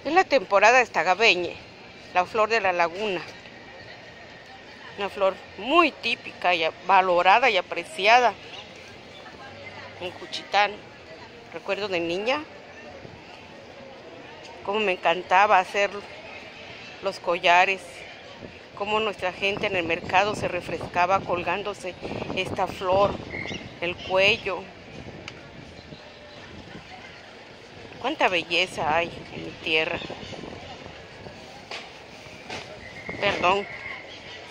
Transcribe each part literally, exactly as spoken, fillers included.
Es la temporada de esta gabeñe, la flor de la laguna. Una flor muy típica y valorada y apreciada en Juchitán. Recuerdo de niña, cómo me encantaba hacer los collares, cómo nuestra gente en el mercado se refrescaba colgándose esta flor, el cuello. Cuánta belleza hay en mi tierra. Perdón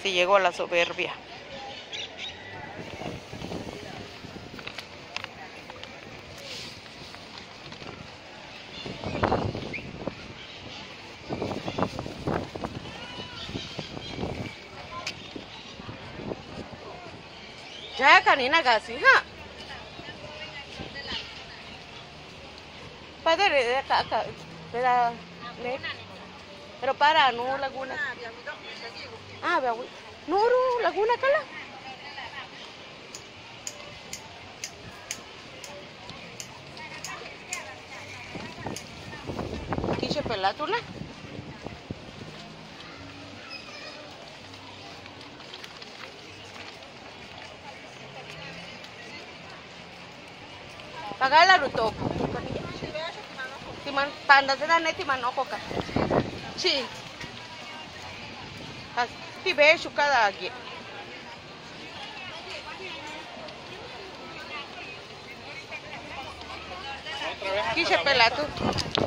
si llego a la soberbia. Ya cani nagasi, ja. Padre de acá, acá, pero, pero para no laguna. Ah, vea, güey. No, no, laguna cala. Quiche pelatu la. Pagala ruto. Timan panda se dane timan ococa. Sí. Ti becho cada alguien. Quiche pelatu.